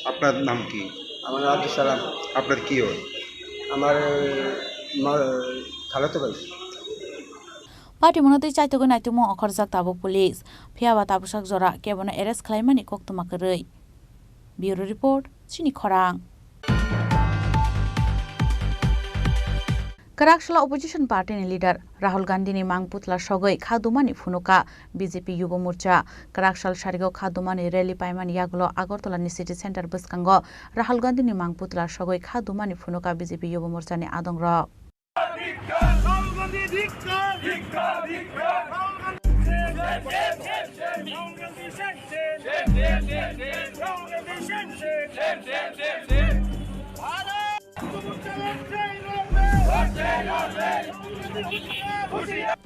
আপনার নাম কি? আমার নাম আব্দুল সালাম। আপনার কি হয়? আমার, এ, মা-, খালাতো ভাই। Party mwnotwi chaitugwi naitugmung okhorjak tabuk police. Phiya ba tabuksak jora kebono arrest khlaimani koktwma kwrwi. Bureau report, Chini Khorang. Kwraksalo opposition party ni leader Rahul Gandhi ni mang putla sogwi kha dumani phunuka B J P Yuba Morcha. Kwraksal sarigo kha dumani rally paimani yagulo Agartala ni city center bwskango Rahul Gandhi ni mang putla sogwi kha dumani phunuka B J P Yuba Morcha ni adongrok.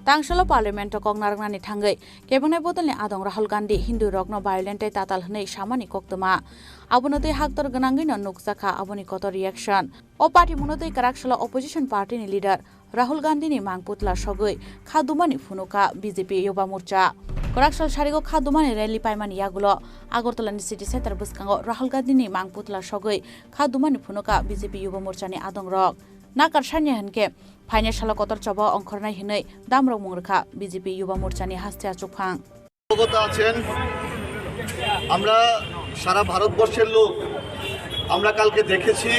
Tangsalo parliament o kok narwknani thangwi kebengni bodolni adong Rahul Gandhi Hindu rokno violent tei tatal hwnwi samani koktwma. Abono twi haktor gwnangwino nukjakha aboni kotor reaction. O party mwnotwi kwraksalo opposition party ni leader Rahul Gandhi ni mang putla sogwi kha dumani phunuka B J P Yuba Morcha. Kwraksal sarigo kha dumani rally paimani yagulo Agartala ni city center bwskango Rahul Gandhi ni mang putla sogwi kha dumani phunuka B J P Yuba Morcha ni adongrok. Nakar sanya hinkhe phainai salo kotor choba ongkhornai hinwi damrok mung rwkha B J P Yuba Morcha ni haste achukphang. অবগত আছেন, আমরা সারা ভারতবর্ষের লোক, আমরা কালকে দেখেছি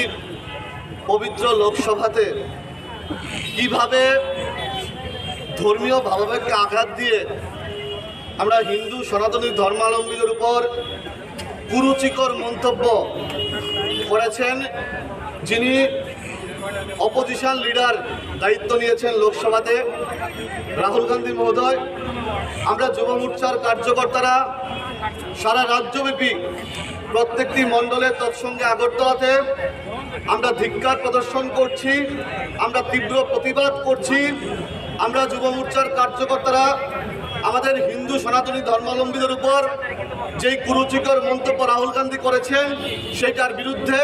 পবিত্র লোকসভাতে কিভাবে ধর্মীয় ভাবাবেগকে আঘাত দিয়ে আমরা হিন্দু সনাতনী ধর্মাবলম্বীদের উপর কুরুচিকর মন্তব্য করেছেন যিনি অপোজিশন লিডার দায়িত্ব নিয়েছেন লোকসভাতে, রাহুল গান্ধী মহোদয়। আমরা যুব মোর্চার কার্যকর্তারা সারা রাজ্যব্যাপী প্রত্যেকটি মণ্ডলে, তৎসঙ্গে আগরতলাতে আমরা ধিক্কার প্রদর্শন করছি, আমরা তীব্র প্রতিবাদ করছি। আমরা যুব মোর্চার কার্যকর্তারা আমাদের হিন্দু সনাতনী ধর্মাবলম্বীদের উপর যেই কুরুচিকর মন্তব্য রাহুল গান্ধী করেছেন, সেইটার বিরুদ্ধে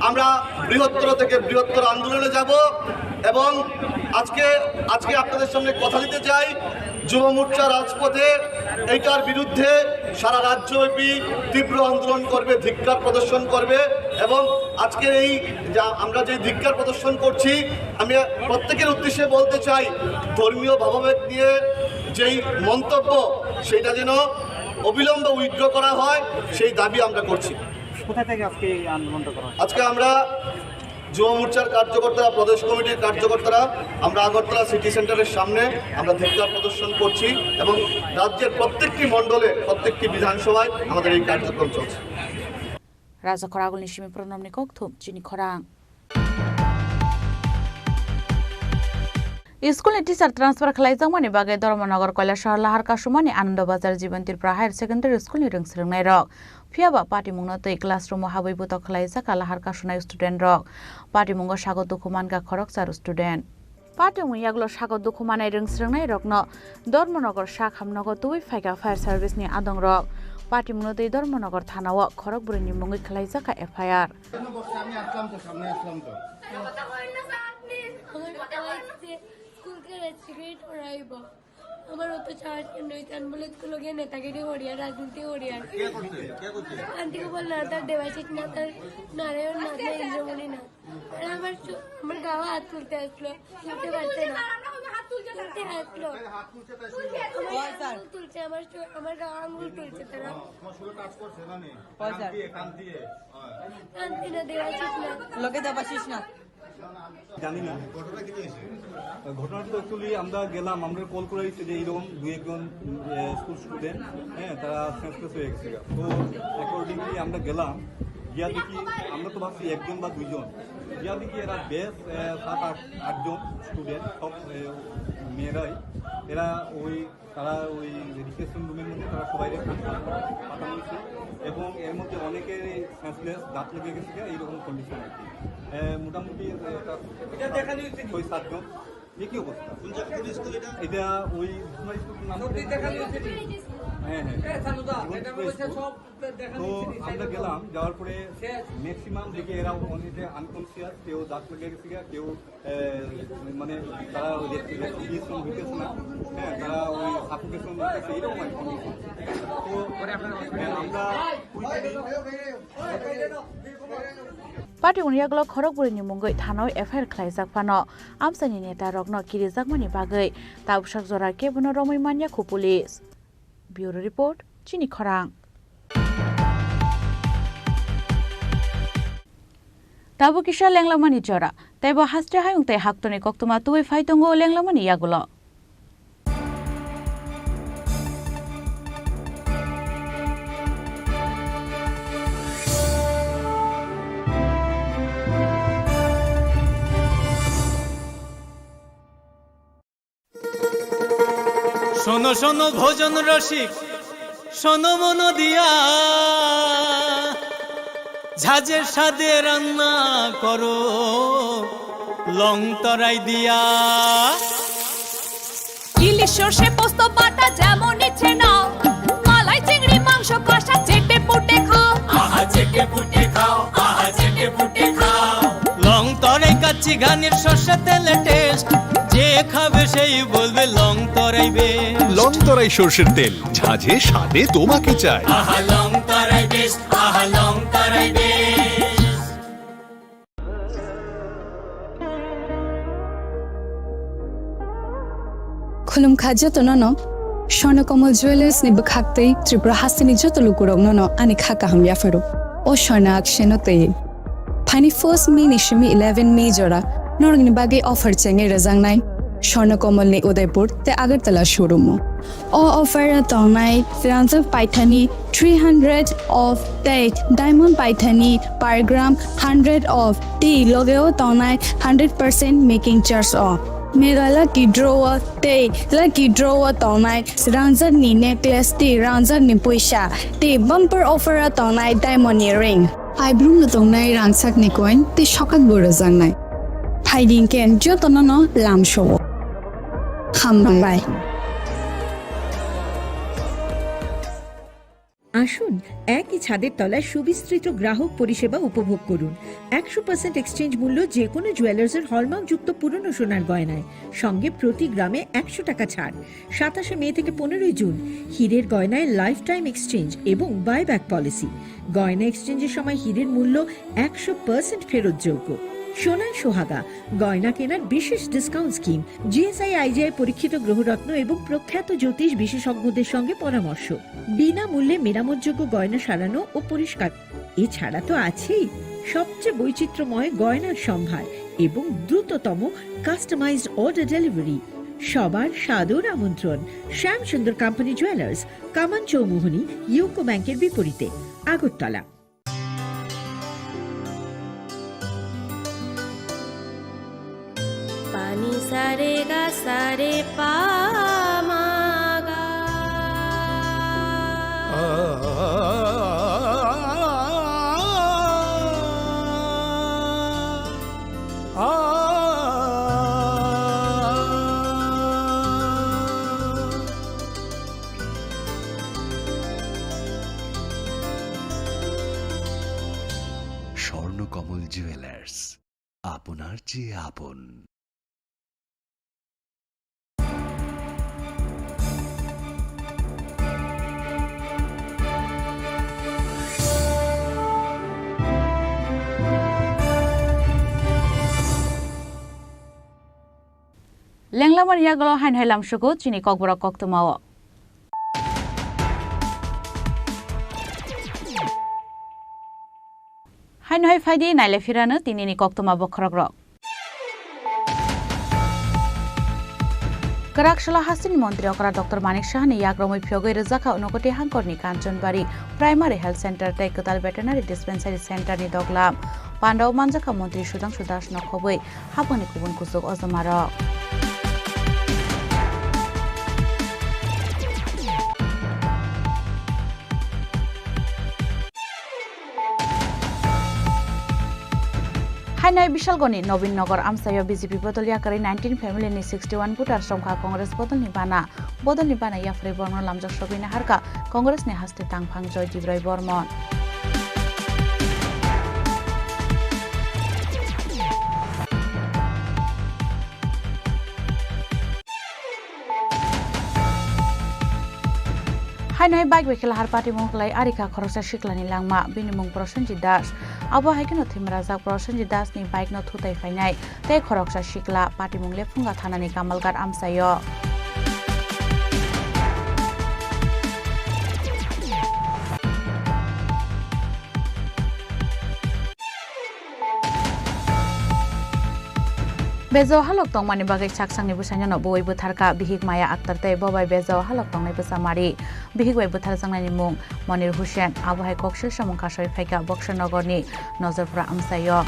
আমরা বৃহত্তর থেকে বৃহত্তর আন্দোলনে যাব এবং আজকে, আজকে আপনাদের সামনে কথা দিতে চাই, যুব মোর্চা রাজপথে এইটার বিরুদ্ধে সারা রাজ্যব্যাপী তীব্র আন্দোলন করবে, ধিক্কার প্রদর্শন করবে। এবং আজকের এই যা আমরা যে ধিক্কার প্রদর্শন করছি, আমি প্রত্যেকের উদ্দেশ্যে বলতে চাই, ধর্মীয় ভাবাবেগ নিয়ে যেই মন্তব্য, সেটা যেন অবিলম্বে উইথড্র করা হয়, সেই দাবি আমরা করছি। কোথা থেকে আজকে এই আন্দোলনটা করা হচ্ছে? আজকে আমরা যুব মোর্চার কার্যকর্তারা, প্রদেশ কমিটির কার্যকর্তারা, আমরা আগরতলা সিটি সেন্টারের সামনে আমরা ধিক্কার প্রদর্শন করছি এবং রাজ্যের প্রত্যেকটি মণ্ডলে, প্রত্যেকটি বিধানসভায় আমাদের এই কার্যক্রম চলছে। Raja Khoragulni simi pronomni kokthum Chini Khorang. School ni teacher transfer khlaijakmani bagwi Dharmanagar Kailasahar Lahar Kasumani Anando Bazar Jiban Tripura Higher Secondary School ni rwng swrwngnairok. Phiya ba patimungno twi classroom o habwi bwtok khlaijak kha lahar kasunai student rok. Patimungo sago dukhu mankha khoroksa student. Patimung yagulo sago dukhu manai rwngsrwngnairokno Dharmanagar sakham nogo tubui phaikha fire service ni adongrok. Patimungno twi Dharmanagar thanao khorokbrwini mungwi khwlaijakha F I R. কেন বসছে? আমি আসলাম তো, সামনে আসলাম তো। আমার কথা বলেন না, স্যার, প্লিজ। আমার কথা বলেন না, স্যার। স্কুল থেকে সিগারেট ওরাইব। আমার অত সাহস কেন হইছে? আমি বলে স্কুলে গিয়ে নেতাগিরি করি আর রাজনীতি করি আর। কে করছে? কে করছে? আন্টিকে বললো, তার দেবাশিস না, তার নারায়ণ না, তার ইন্দ্রমণি না। আর আমার চ-, আমার গাওয়া হাত তুলতে আসলো, তুলতে পারছে না। তুলতে আসলো। আমার আঙুল তুলছে, আমার চ-, আমার গাওয়া আঙুল তুলছে তারা। তোমার চুলে টাচ করছে না নি? কান দিয়ে, কান দিয়ে। কান দিয়ে না, দেবাশিস না। লগে দেবাশিস না। জানি না। ঘটনাটা তো actually আমরা গেলাম, আমরা কল করে দিচ্ছে যে এইরকম দুই একজন, এ, স্কুল স্টুডেন্ট, হ্যাঁ, তারা সেন্সলেস হয়ে গেছে। তো অ্যাকর্ডিংলি আমরা গেলাম, গিয়া দেখি, আমরা তো ভাবছি একজন বা দুইজন, গিয়া দেখি এরা বেশ, এ, সাত আট, আটজন স্টুডেন্ট, সব, এ, মেয়েরাই। এরা ওই তারা ওই রিসেপশন রুমের মধ্যে তারা সবাই পাঠানো হয়েছে এবং এর মধ্যে অনেকেরই সেন্সলেস, দাঁত লেগে গেছে, এইরকম কন্ডিশন আর কি। এ, মোটামুটি, এ, এটা এটা দেখানো হয়েছে কি? ছয় সাতজন। এ কি অবস্থা? কোন জায়গা, কোন স্কুল এটা? এটা ওই ঘোষণা স্কুল নাম সত্যি দেখানো হয়েছে কি? হ্যাঁ, হ্যাঁ। এ, চালু দা, ঘোষণা এটা স্কুল। বলছে সব দেখানো তো হয়েছে কি? আমরা গেলাম, যাওয়ার পরে শেষ। ম্যাক্সিমাম দেখি এরা অনেকে আনকনসিয়াস, কেউ দাঁত লেগে গেছে, কেউ এ, মানে তারা ওই যে, যে, ইয়ে হইতেছে না, হ্যাঁ, তারা ওই সাফোকেশন হইতেছে, এরকম আর কি। তো, হ্যাঁ, আমরা Patimung yagulo khorokbrwini mungwi thanao F I R khwlaijak phano amchaini netarokno kirijakmani bagwi tabuksak jora kebono romwi manya khu police. Bureau Report, Chini Khorang. Tabuk kisa lenglamani jora, teibo haste hayung tei haktorni koktwma tubui phai tongo lenglamani yagulo. শোনো শোনো ভজন রসিক, শোনো মন দিয়া, ঝাঁঝের স্বাদে রান্না করো লং তরাই দিয়া। ইলিশ সর্ষে পোস্ত বাটা যেমন ইচ্ছে নাও, মালাই চিংড়ি মাংস কষা চেটে পুটে খাও। আহা চেটে পুটে খাও, আহা চেটে পুটে খাও। লং তরাই কাচ্চি ঘানির সর্ষে তেলে টেস্ট, যে খাবে সেই বলবে লং তরাই বেস্ট। লং তরাই সর্ষের তেল, ঝাঁঝে স্বাদে তোমাকে চাই। আহা লং তরাই বেস্ট, আহা লং তরাই best. Khulumkha jotono no, Swarna Kamal Jewellers ni bwkhak tei Tripura hasteni joto lukurokno no ani kha kaham yapharo. O Swarna Akshen-o tei. Phaini first May ni simi eleven May jora norokni bagwi offer chengwi rwjaknai Swarna Kamal ni Udaipur tei Agartala showroom-o. O offer o tongnai rangjak paithani three hundred off tei diamond paithani per gram hundred off tei logeo tongnai hundred percent making charge o. Mega lucky draw o tei lucky draw o tongnai rangjak ni necklace tei rangjak ni puisa tei bumper offer o tongnai diamond ni ring. Aibrum no tongnai rangchak ni coin tei sokak bo rwjaknai. Phaidi hwnkhe jotono no lamsao. Hambai. আসুন, একই ছাদের তলায় সুবিস্তৃত গ্রাহক পরিষেবা উপভোগ করুন। একশো পার্সেন্ট এক্সচেঞ্জ মূল্য যে কোনো জুয়েলার্সের হলমার্কযুক্ত পুরনো সোনার গয়নায়, সঙ্গে প্রতি গ্রামে একশো টাকা ছাড়। সাতাশে মে থেকে পনেরোই জুন, হীরের গয়নায় লাইফ টাইম এক্সচেঞ্জ এবং বাইব্যাক পলিসি। গয়না এক্সচেঞ্জের সময় হীরের মূল্য একশো পার্সেন্ট ফেরতযোগ্য। সোনায় সোহাগা, গয়না কেনার বিশেষ ডিসকাউন্ট স্কিম, জিএসআই আইজিআই পরীক্ষিত গ্রহরত্ন এবং প্রখ্যাত জ্যোতিষ বিশেষজ্ঞদের সঙ্গে পরামর্শ। বিনামূল্যে মেরামতযোগ্য গয়না সারানো ও পরিষ্কার। এছাড়া তো আছেই সবচেয়ে বৈচিত্র্যময় গয়নার সম্ভার এবং দ্রুততম কাস্টমাইজড অর্ডার ডেলিভারি। সবার সাদর আমন্ত্রণ শ্যামসুন্দর কোম্পানি জুয়েলার্স, কামান চৌমুহনী, ইউকো ব্যাংকের বিপরীতে, Agartala. Pani sare ga sare pa ma ga. Cements, আপনার চেয়ে আপন। Lenglamani yagulo haino hai lamsugo chini kokborok koktwmao. Haino hai phaidi naile phirano tinini koktwma bokhorokrok. Kwrak salo hasteni montri okra Doctor Manik Sahani yakromwi phiyogwi rwjakha Unakoti hangkorni Kanchanbari Primary Health Center tei Kwtal Veterinary Dispensary Center ni doglam. Pandao manjakha montri Sudhangshu Das nokhobwi hapangni kubun kuchuk ojomarok. Hainai Bishalgoni Nobin Nagar amchaio B J P bodol yakarwi nineteen family ni sixty one voters romkha Congress bodolni bana. Bodolni bana yapharwi borokno lamjak sogwi naharkha Congress ni haste tangphang Joydeep Roy Bormon. Haino hai bike bai khe lahar patimung kwlai arikha khoroksa siklani langma, bini mung Prosenjit Das. Abo hai kheno thwimrajak Prosenjit Das ni bike no thutai phainai tei khoroksa sikla patimung le Phunga thanani Kamalghat amchaio. Bejao halok tongmani bagwi saksangni bwsaino no buwi bwtharkha bihik Maya Akhtar tei bo bai bejao halok tongnai bwsa Mari. Bihik bai bwtharjaknaini mung Monir Hussain, abo hai koksil samung kasoi phaikha Boksonogorni Nojorpura amchaio.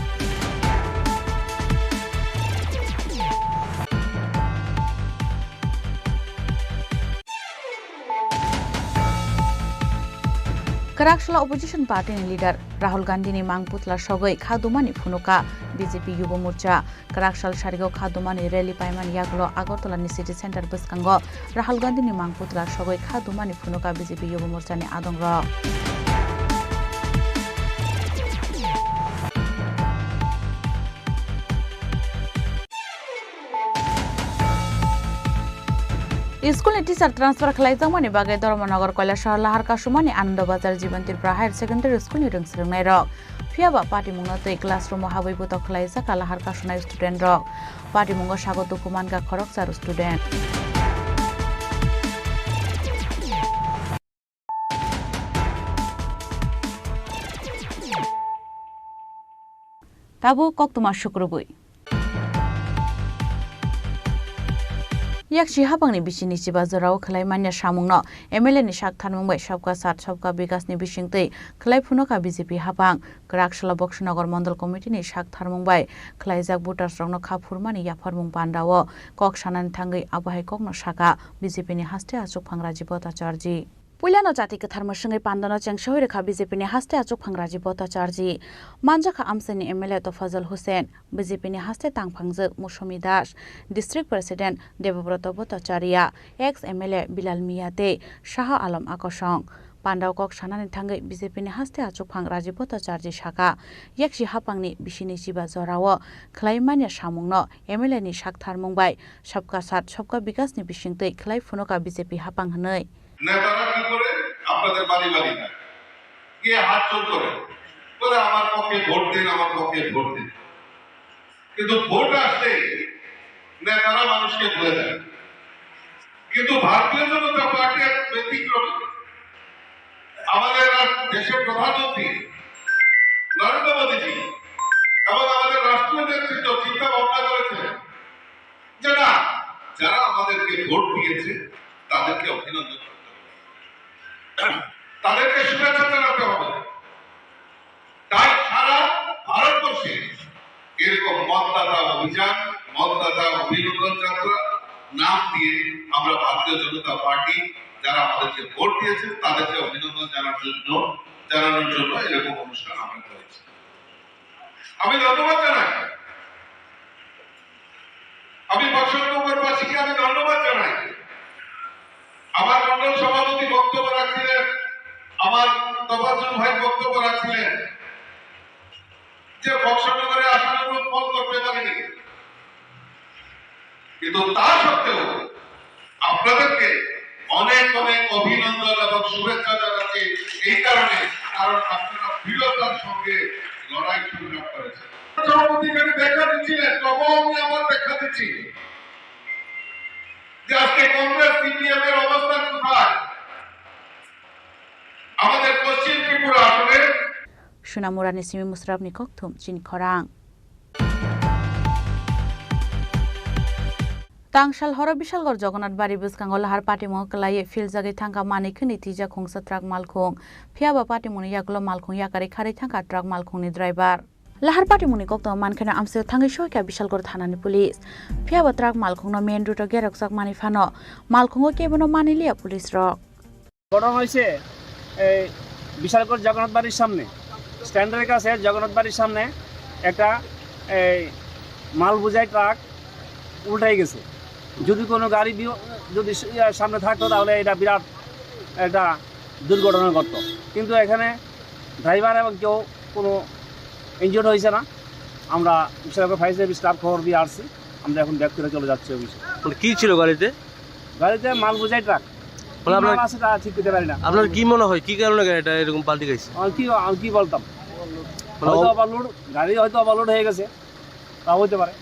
Kwrak salo opposition party ni leader Rahul Gandhi ni mang putla sogwi kha dumani phunuka B J P Yubo Morcha. Kwrak sal sarigo kha dumani rally paimani yagulo Agartala ni city center bwskango Rahul Gandhi ni mang putla sogwi kha dumani phunuka B J P Yubo Morcha ni adongrok. School ni teacher transfer khlaijakmani bagwi Dharmanagar Kailasahar lahar kasumani Anando Bazar Jiban Tripura Higher Secondary School ni rwngsrwngnairok. Phiyaba patimungno twi classroom o habwi bwtok khlaijak lahar kasunai student rok. Patimungo sago dukhu mankha khoroksa student. Tabuk koktwma sukrubwi. Yaksi hapangni bisini chiba jorao khwlai manya samungno M L A ni sak tharmung bai Sabka Saath Sabka Bikas ni bisingtwi khwlai phunuka B J P hapang. Kwrak salo Boksonogor Mondol Committee ni sak tharmung bai khwlaijak voters rokno kha phurmani yapharmung pandao kok sanani thangwi abo hai kokno sakha B J P ni haste achukphang Rajiv Bhattacharjee. Puilano jati kwthar mwswngwi pandano chengsawi rwkha B J P ni haste achukphang Rajiv Bhattacharjee. Manjakha amchaini M L A Tofazal Hussain, B J P ni haste tangphangjwk Musumi Das, District President Debobroto Bhattacharya, ex M L A Bilal Mia tei Shah Alam Akosong. Pandao kok sanani thangwi B J P ni haste achukphang Rajiv Bhattacharjee sakha, yaksi hapangni bisini chiba jorao khwlai manya samungno M L A ni sak tharmung bai Sabka Saath Sabka Bikas ni bisingtwi khwlai phunuka B J P hapang hwnwi. নেতারা কি করে? আপনাদের বাড়ি বাড়ি যায়, গিয়ে হাত জোর করে, বলে, "আমার পক্ষে ভোট দিন, আমার পক্ষে ভোট দিন।" কিন্তু ভোট আসলে নেতারা মানুষকে ভুলে যায়। কিন্তু ভারতীয় জনতা পার্টি এক ব্যতিক্রমী। আমাদের রা-, দেশের প্রধানমন্ত্রী নরেন্দ্র মোদীজি এবং আমাদের রাষ্ট্রীয় নেতৃত্ব চিন্তা ভাবনা করেছেন যে না, যারা আমাদেরকে ভোট দিয়েছে তাদেরকে অভিনন্দন করতে হবে, তাদেরকে শুভেচ্ছা জানাতে হবে। তাই সারা ভারতবর্ষে এরকম মতদাতা অভিযান, মতদাতা অভিনন্দন যাত্রা নাম দিয়ে আমরা ভারতীয় জনতা পার্টি, যারা আমাদেরকে ভোট দিয়েছে, তাদেরকে অভিনন্দন জানার জন্য, জানানোর জন্য এরকম অনুষ্ঠান আমরা করেছি। আমি ধন্যবাদ জানাই, আমি বক্সনগরবাসীকে আমি ধন্যবাদ জানাই। আমার মণ্ডল সভাপতি বক্তব্য রাখছিলেন, আমার তফাজ্জল ভাই বক্তব্য রাখছিলেন যে বক্সনগরে আসলে কিন্তু তা সত্ত্বেও আপনাদেরকে অনেক অনেক অভিনন্দন এবং শুভেচ্ছা জানাচ্ছি এই কারণে, কারণ আপনারা দৃঢ়তার সঙ্গে লড়াই সংগ্রাম করেছেন। সভাপতি এখানে ব্যাখ্যা দিচ্ছিলেন, তবুও আমি আবার ব্যাখ্যা দিচ্ছি যে আজকে কংগ্রেস সিপিএম এর অবস্থান কোথায়। আমাদের পশ্চিম ত্রিপুরা আসনে Sunamurani simi musrapni kokthum chini khorang. Tangsal horo Bishalgarh Jagannath Bari bwskango lahar patimung kwlaiwi philjagwi thangkha manwi khwnwi twijak khungsa truck malkhung. Phiyaba patimungni yagulo malkhung yakarwi kharwi thangkha truck malkhungni driver. Lahar patimungni kokthum mankheno amsio thangwi soikha Bishalgarh thanani police. Phiyaba truck malkhungno main road-o gerokjak manwi phano malkhungo kebono manwi liya police rok. ঘটনা হয়েছে এই বিশালগড় জগন্নাথ বাড়ির সামনে, স্ট্যান্ডের কাছে জগন্নাথ বাড়ির সামনে একটা এই মাল বোঝাই ট্রাক উল্টাই গেছে। যদি কোনো গাড়ি বিও-, যদি স-, ইয়া, সামনে থাকতো, তাহলে এটা বিরাট একটা দুর্ঘটনা ঘটতো। কিন্তু এখানে ড্রাইভার এবং কেউ কোনো ইনজিওর্ড হয়েছে না। আমরা বিশালগড় ফায়ার সার্ভিস স্টাফ খবর দিয়ে আসছি, আমরা এখন ব্যাক করে চলে যাচ্ছি অফিসে। মানে কি ছিল গাড়িতে? গাড়িতে মাল বোঝাই ট্রাক। মানে আপনার, মাল আছে তা ঠিক করতে পারি না। আপনার কি মনে হয় কি কারণে গাড়িটা এরকম পাল্টি খাইছে? আমি কি, আমি কি বলতাম? মানে হয়তো ও- ওভারলোড, গাড়ি হয়তো ওভারলোড হয়ে গেছে, তাও হতে পারে।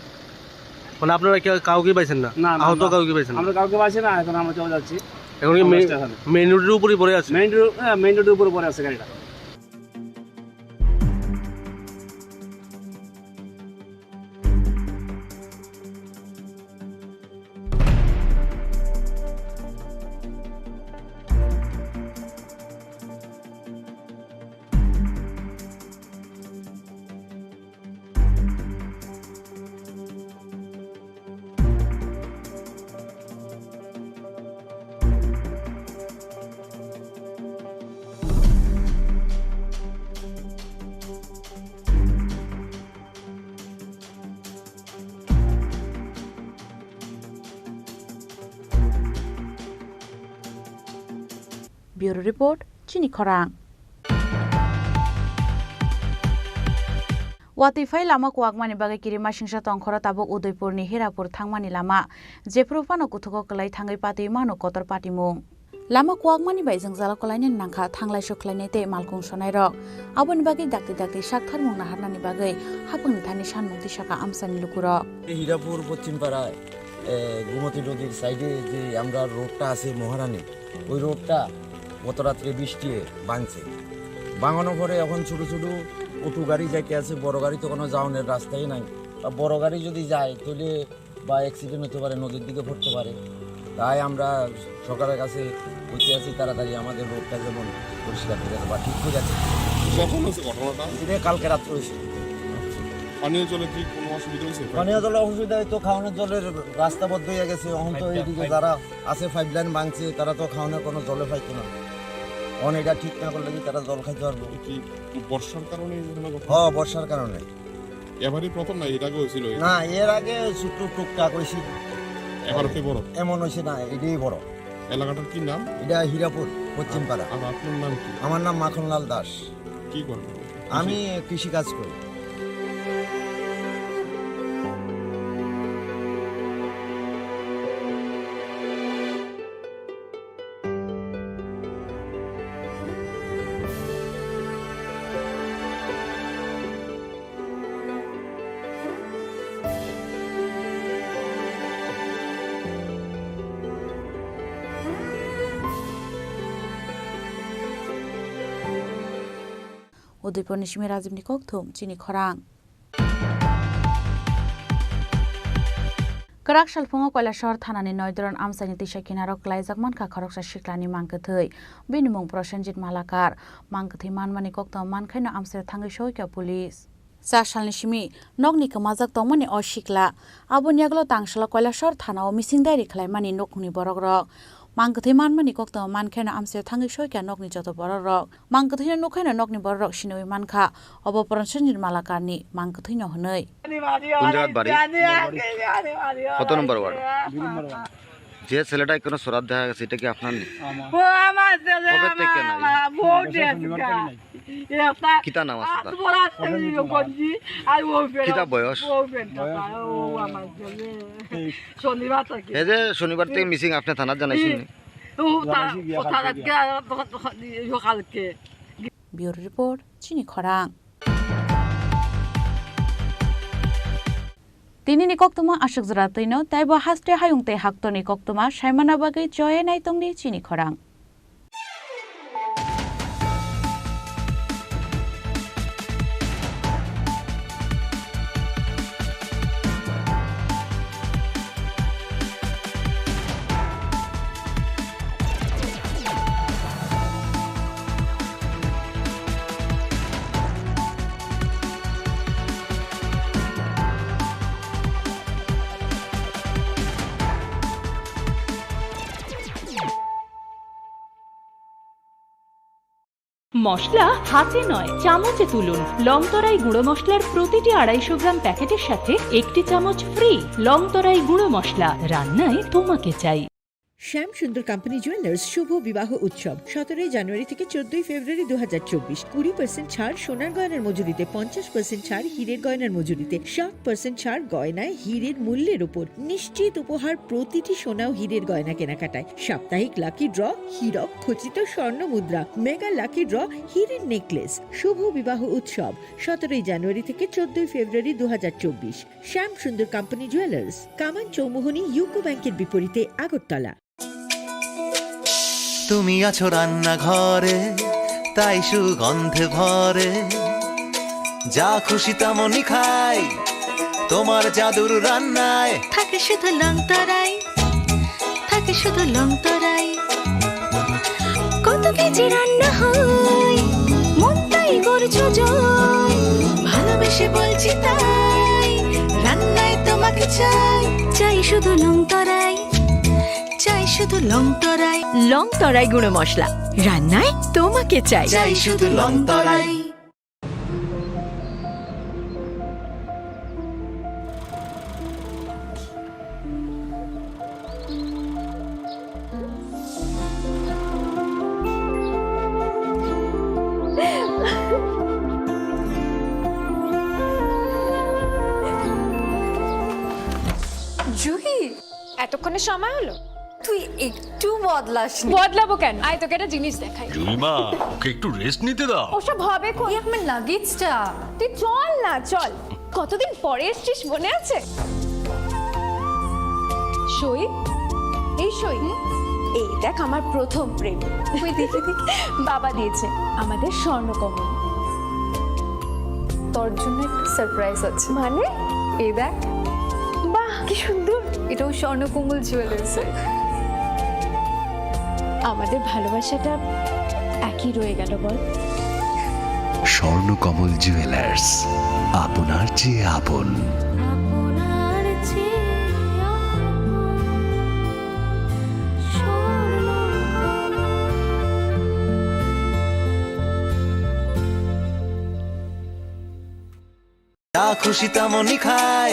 মানে আপনারা কেউ, কাউকে পাইছেন না? না, না, আহত আমরা, কাউকে পাইছেন না? আমরা কাউকে পাইছি না, এখন আমরা চলে যাচ্ছি। এখন কি আমরা মে-, স্টেশনে। মেইন রোডের উপরই পড়ে আছে? মেইন রোড, হ্যাঁ, মেইন রোডের উপরে পড়ে আছে গাড়িটা। Bureau Report, Chini Khorang. Watwi phai lama kuwakmani bagwi kirimasingsa tongkhoro tabuk Udaipurni Hirapur thangmani lama. Jephru phano kuthugo kwlai thangwi patwi mano kotor patimung. Lama kuwakmani bai jwngjalo kwlainani nangkha, thanglai sukhlainai tei malkhung sonairok. Aboni bagwi dakti dakti saktharmung naharnani bagwi haphangni thani sanmung tisakha amchaini lukurok. এই হীরাপুর পশ্চিমপাড়ায়, এ, গোমতী নদীর সাইডে যে আমরা রোডটা আছে মহারানী, ওই রোডটা গত রাত্রে বৃষ্টিয়ে ভাঙছে। ভাঙানোর পরে এখন ছোট ছোট অটো গাড়ি যাইতে আছে, বড় গাড়ি তো কোনো যাওনের রাস্তাই নাই। তা বড় গাড়ি যদি যায়, তাহলে বা অ্যাক্সিডেন্ট হতে পারে, নদীর দিকে পড়তে পারে। তাই আমরা সরকারের কাছে কইতে আছি, তাড়াতাড়ি আমাদের রোডটা যেমন পরিষ্কার করে দেয় বা ঠিক করে দেয়। কখন হয়েছে ঘটনাটা? এটা কালকে রাত্রে হয়েছে। পানীয় জলে কি কোনো অসুবিধা হয়েছে? পানীয় জলের অসুবিধা, এই তো খাওয়ানোর জলের রাস্তা বন্ধ হয়ে গেছে। এখন তো এইদিকে যারা আছে পাইপলাইন ভাঙছে, তারা তো খাওয়ানোর কোনো জলে পাইতো না। এখন এটা ঠিক না করলে কি তারা জল খাইতে পারবো? কি বর্ষার কারণে এই ঘটনা ঘটে? হ্যাঁ, বর্ষার কারণে। এবারই প্রথম না, এর আগে হয়েছিল? না, এর আগে ছোট্ট টুকটাক হয়েছিল। এবার কি বড়? এমন হয়েছে না, এটাই বড়। এলাকাটার কি নাম? এটা হীরাপুর পশ্চিমপাড়া। আর আপনার নাম কি? আমার নাম মাখনলাল দাস। কি করেন? আমি কৃষি কাজ করি। Udaipurni simi Rajibni kokthum, chini khorang. Kwrak salphungo Kailasahar thanani Noidron amchaini tisa kinaro kwlaijak mankha khoroksa siklani mangkwthwi. Bini mung Prosenjit Malakar. Mangkwthwi manmani koktwma mankhaino amchaio thangwi soikha police. Char salni simi nokni kwmajak tongmani o sikla. Aboni yagulo tangsalo Kailasahar thanao missing diary khlaimani nukhungni borokrok. Mangkwthwi manmani koktwma mankhaino amchaio thangwi soikha nokni joto borokrok. Mangkwthwino nukhaino nokni borokrok siniwi mankha, obo Prosenjit Malakarni mangkwthwino hwnwi. কোন জায়গাত বাড়ি? কত নম্বর ওয়ার্ড? যে ছেলেটা এখনো শরাব দেখা গেছে, এটা কি আপনার নেই? আমার। ও আমার ছেলে, কবে থেকে আমার, নাই? আমার বউ গত দেখে। শনিবার থেকে নাই। এটা কিতা নাম আছে তার? আজ বড় আছে, ইয়ে করছি, আর ও ফেরত, কিতা বয়স? ও ফেরত, বয়স, ও ও, আমার ছেলে। এই শনিবার থেকে। এই যে শনিবার থেকে মিসিং, আপনি থানাত জানাইছেন নি? ও, তা-, জানাইছি গিয়া ও কালকে থানাত গিয়া। গিয়া, তখন, তখন, ইয়ে, কালকে। Bureau report, Chini Khorang. Tini ni koktwma aswk jora twino, tei bo haste hayung tei haktorni koktwma saimana bagwi choye nai tongdi Chini Khorang. মশলা হাতে নয়, চামচে তুলুন। লং তরাই গুঁড়ো মশলার প্রতিটি আড়াইশো গ্রাম প্যাকেটের সাথে একটি চামচ ফ্রি। লং তরাই গুঁড়ো মশলা, রান্নায় তোমাকে চাই। শ্যাম সুন্দর কোম্পানি জুয়েলার্স শুভ বিবাহ উৎসব সতেরোই জানুয়ারি থেকে চোদ্দই ফেব্রুয়ারি দু হাজার চব্বিশ। কুড়ি পার্সেন্ট ছাড় সোনার গয়নার মজুরিতে, পঞ্চাশ পার্সেন্ট ছাড় হীরের গয়নার মজুরিতে, সাত পার্সেন্ট ছাড় গয়নায় হীরের মূল্যের উপর। নিশ্চিত উপহার প্রতিটি সোনা ও হীরের গয়না কেনাকাটায়। সাপ্তাহিক লাকি ড্র, হীরক খচিত স্বর্ণ মুদ্রা, মেগা লাকি ড্র, হীরের নেকলেস। শুভ বিবাহ উৎসব সতেরোই জানুয়ারি থেকে চোদ্দই ফেব্রুয়ারি দু হাজার চব্বিশ। শ্যাম সুন্দর কোম্পানি জুয়েলার্স, কামান চৌমুহনী ইউকো ব্যাংকের বিপরীতে, আগরতলা। তুমি আছো রান্নাঘরে, তাই সুগন্ধে ভরে। যা খুশি তেমনই খাই, তোমার জাদুর রান্নায়। থাকে শুধু লং তরাই, থাকে শুধু লং তরাই। কত কেজি রান্না হয়, মনটাই করছো জয়। ভালোবেসে বলছি তাই, রান্নায় তোমাকে চাই। চাই শুধু লং তরাই, চাই শুধু লং তরাই। লং তরাই গুঁড়ো মশলা, রান্নায় তোমাকে চাই। চাই শুধু লং তরাই। জুহি, এতক্ষণে সময় হলো? তুই একটু বদলাসনি। বদলাবো কেন? আয়, তোকে একটা জিনিস দেখাই। জুলিমা, ওকে একটু রেস্ট নিতে দাও। ওসব হবে কোন? এই আমার লাগেজটা। তুই চল না, চল। কতদিন পরে এসছিস, মনে আছে? সই, এই সই। হুম? এই দেখ, আমার প্রথম প্রেম। ওই দেখি, দেখি। বাবা দিয়েছে আমাদের স্বর্ণকমল। তোর জন্য একটা সারপ্রাইজ আছে। মানে? এই দেখ। বাহ, কি সুন্দর। এটাও স্বর্ণকমল জুয়েলার্সের। আমাদের ভালোবাসাটা একই রয়ে গেল, বল? স্বর্ণকমল জুয়েলার্স, আপনার চেয়ে আপন। আপনার চেয়ে আপন। স্বর্ণকমল। যা খুশি তেমনই খাই।